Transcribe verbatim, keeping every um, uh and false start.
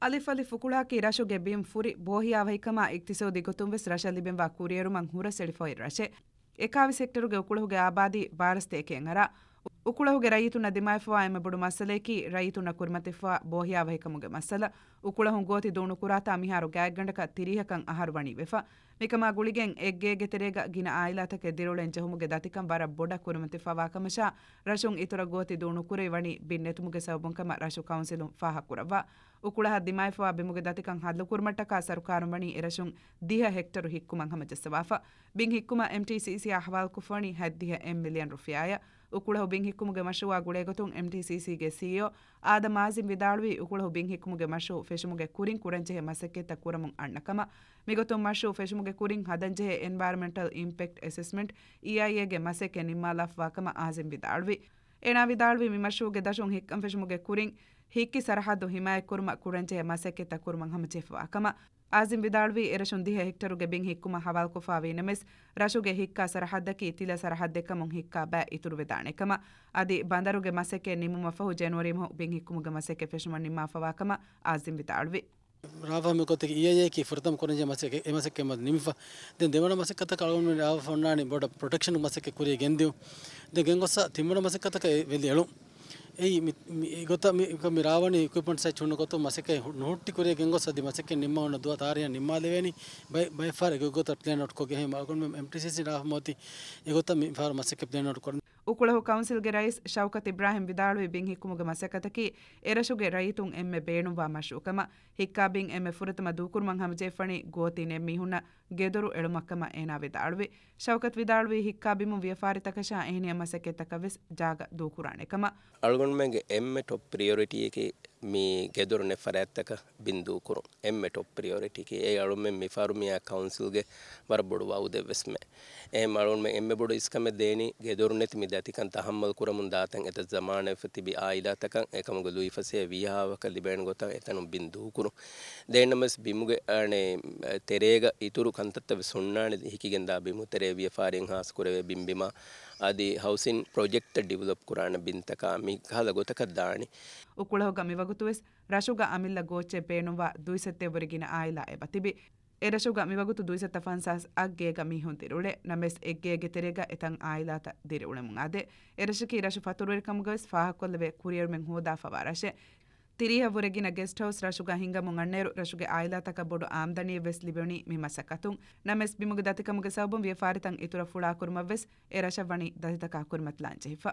އަލިފް އަލިފް އުކުޅަކީ ރަށުގެ ބިން ފުރި ބޯހިޔާވަހިކަމާ އިގްތިސޯދީ ގޮތުން ވެސް ރަށަށް ލިބެންވާ ކުރިއެރުމަށް ހުރަސްއެޅިފައި ރަށެއް. އެކާވީސް ހެކްޓަރުގެ އުކުޅަހުގެ އާބާދީ ބާރަ ސަތޭކައަށް އަރާ، އުކުޅަހުގެ ރައްޔިތުންނަށް ދިމާވެފަވާ އެންމެ ބޮޑު މައްސަލައަކީ ރައްޔިތުންނަށް ކުރިމަތިވެފަވާ ބޯހިޔާވަހިކަމުގެ މައްސަލަ. އުކުޅަހުން ގޯތި ދޫނުކުރާތާ މިހާރު ގާތްގަނޑަކަށް ތިރީހަކަށް އަހަރު ވަނީ ވެފަ. މިކަމާ ގުޅިގެން އެއްގޭގެ ތެރޭގަ ގިނަ އާއިލާތަކެއް ދިރިއުޅެން ޖެހުމުގެ ދަތިކަން ވަރަށް ބޮޑަށް ކުރިމަތިވެފަވާކަމަށާ، ރަށުން އިތުރަށް ގޯތި ދޫނުކުރެވި ވަނީ ބިން ނެތުމުގެ ސަބަބުން ކަމަށް ރަށު ކައުންސިލުން ފާހަގަކުރައްވާ. އުކުޅަހަށް ދިމާވެފަވާ ބިމުގެ ދަތިކަން ހައްލުކުރުމަށްޓަކާ ސަރުކާރުން ވަނީ އެރަށުން ދިހަ ހެކްޓަރު ހިއްކުމަށް ހަމަޖައްސަވާފަ. ބިން ހިއްކުމަށް އެމްޓީސީސީއާ ހަވާލުކޮށްފަވަނީ ހަތްދިހަ އެއް މިލިއަން ރުފިޔާއެއް. އުކުޅަހު ބިން ހިއްކުމުގެ މަޝްރޫއާ ގުޅޭގޮތުން އެމްޓީސީސީގެ ސީއީއޯ އާދަމް އާޒިމް ވިދާޅުވީ، އުކުޅަހު ބިން ހިއްކުމުގެ މަޝްރޫއު ފެށުމުގެ ކުރިން ކުރަންޖެހޭ މަސައްކަތްތައް ކުރަމުން އަންނަ ކަމަށް. މިގޮތުން މަޝްރޫއު ފެށުމުގެ ކުރިން ހަދަންޖެހޭ އެންވަޔަރަމެންޓަލް އިމްޕެކްޓް އެސެސްމަންޓް، އީއައިއޭގެ މަސައްކަތް ނިންމާލާފަވާ ކަމަށް އާޒިމް ވިދާޅުވި. އޭނާ ވިދާޅުވީ، މި މަޝްރޫއުގެ ދަށުން ހިއްކަން ފެށުމުގެ ކުރިން ހިއްކި ސަރަހައްދު ހިމާޔަތްކުރުމަށް ކުރަންޖެހޭ މަސައްކަތްތައް ކުރުމަށް ހަމަޖެހިފަވާ ކަމަށް. އާޒިމް ވިދާޅުވީ، އެރަށުން ދިހަ ހެކްޓަރުގެ ބިން ހިއްކުމަށް ހަވާލުކޮށްފަވާ ވީނަމަވެސް، ރަށުގެ ހިއްކާ ސަރަހައްދަކީ ތިލަ ސަރަހައްދެއްކަމުން ހިއްކާ ބައެއް އިތުރުވެދާނެ ކަމަށް. އަދި ބަނދަރުގެ މަސައްކަތް ނިމުމަށްފަހު ޖެނުއަރީ މަހު ބިން ހިއްކުމުގެ މަސައްކަތް ފެށުމަށް ނިންމާފަވާ ކަމަށް އާޒިމް ވިދާޅުވި. ރާވަހަމި ގޮތަކީ އީއައިއޭއަކީ ފުރަތަމަ ކުރަންޖެހޭ މަސައްކަތް، އެ މަސައްކަތް މަދު ނިމިފަ. ދެން ދެވަނަ މަސައްކަތަކަށް އަޅުގަނޑުމެން ރާވަފަ އޮންނާނީ ބޮޑަށް ޕްރޮޓެކްޝަން މަސައްކަތް ކުރިޔަށް ގެންދިއުން. ދެން ގެންގޮސް ތިންވަނަ މަސައްކަތަކަށް އެ ވެލި އެޅުން. އެއީ މި، މި، އެގޮތަށް މި، މި ރާވަނީ އިކްއިޕްމަންޓް ސައިޒް ހުންނަ ގޮތުން މަސައްކަތް ހު، ނުހުއްޓި ކުރިޔަށް ގެންގޮސް އަދި މަސައްކަތް ނިންމަވަން ދުވަހަށް ތާރީހަށް ނިންމާލެވޭނީ. ބައި، ބައެއް ފަހަރަށް އެގޮތަށް ޕްލޭން އައުޓްކޮށް ގެހެން އަޅުގަނޑުމެން އެމްޓީސީސީ ރާވަމަތި އެގޮތަށް މި ފަހަރު މަސައްކަތް ޕްލޭން އައުޓް ކުރަން. އުކުޅަހު ކައުންސިލްގެ ރައީސް ޝައުކަތް އިބްރާހިމް ވިދާޅުވި ބިން ހިއްކުމުގެ މަސައްކަތަކީ އެރަށުގެ ރައްޔިތުން އެންމެ ބޭނުންވާ މަޝްރޫއުކަމަށް. ހިއްކާ ބިން އެންމެ ފުރަތަމަ ދޫކުރުމަށް ހަމަޖެހިފަނީ ގޯތި ނެތް މީހުންނަށް ގެދޮރު އެޅުމަށްކަމަށް އޭނާ ވިދާޅުވި. ޝައުކަތް ވިދާޅުވީ ހިއްކާ ބިމުން ވިޔަފާރިތަކަށާ އެހެނިހެން މަސައްކަތްތަކަށް ވެސް ޖާގަ ދޫކުރާނެ ކަމަށް. އަޅުގަނޑުމެންގެ އެންމެ ޓޮޕް ޕްރިޔޮރިޓީއަކީ މި ގެދޮރު ނެތް ފަރާތްތަކަށް ބިން ދޫކުރުން. އެންމެ ޓޮޕް ޕްރިޔޮރިޓީއަކީ އެއީ އަޅުމެން މިފަހަރު މިއާ ކައުންސިލްގެ ވަރަށް ބޮޑު ވައުދެއްވެސްމެ. އެހެން އަޅުމެން އެންމެ ބޮޑު އިސްކަމެއް ދޭނީ ގެދޮރު ނެތި މި ދަތިކަން ތަހައްމަލް ކުރަމުން ދާތަން އެތައް ޒަމާނެއް ތިބި އާއިލާތަކަށް އެކަމުގެ ލުއިފަސޭހަ ވީހާވަކަށް ލިބޭނެ ގޮތަށް އެތަނުން ބިން ދޫކުރުން. ދެންނަމަވެސް ބިމުގެ އަނެއް ތެރޭގަ އިތުރު ކަންތައްތައް ވެސް ހުންނާނެ. ހިކިގެންދާ ބިމު ތެރޭ ވިޔަފާރިއެއް ހާސް ކުރެވޭ ބިން ބިމާ އަދި ހައުސިން ޕްރޮޖެކްޓް ޑިވެލޮޕް ކުރާނެ ބިންތަކާ މި ކަހަލަ ގޮތަކަށް ދާނީ. އުކުޅަހުގަ މިވަގުތުވެސް ރަށުގަ އަމިއްލަ ގޯއްޗެއް ބޭނުންވާ ދުއިސައްތަ ވުރެ ގިނަ އާއިލާ އެބަތިބި. އެރަށުގަ މިވަގުތު ދުއިސައްތަ ފަންސާސް އަށް ގޭގަ މީހުން ދިރިއުޅޭ. ނަމަވެސް އެއްގޭގެ ތެރޭގަ އެތައް އާއިލާތައް ދިރިއުޅެމުން އާދޭ. އެރަށަކީ ރަށު ފަތުރުވެރިކަމުގަވެސް ފާހަގަކޮށްލެވޭ ކުރިއެރުމެއް ހޯދާފަވާ ރަށެއް. ތިރީހަ ވުރެ ގިނަ ގެސްޓް ހައުސް ރަށުގަ ހިނގަމުން އަންނައިރު ރަށުގެ އާއިލާތަކަށް ބޮޑު އާމްދަނީއެއް ވެސް ލިބެނީ މި މަސައްކަތުން. ނަމަވެސް ބިމުގެ ދަތިކަމުގެ ސަބަބުން ވިޔަފާރިތައް އިތުރަށް ފުޅާކުރުމަށްވެސް އެ ރަށަށް ވަނީ ދަތިތަކާ ކުރިމަތިލާން ޖެހިފަ.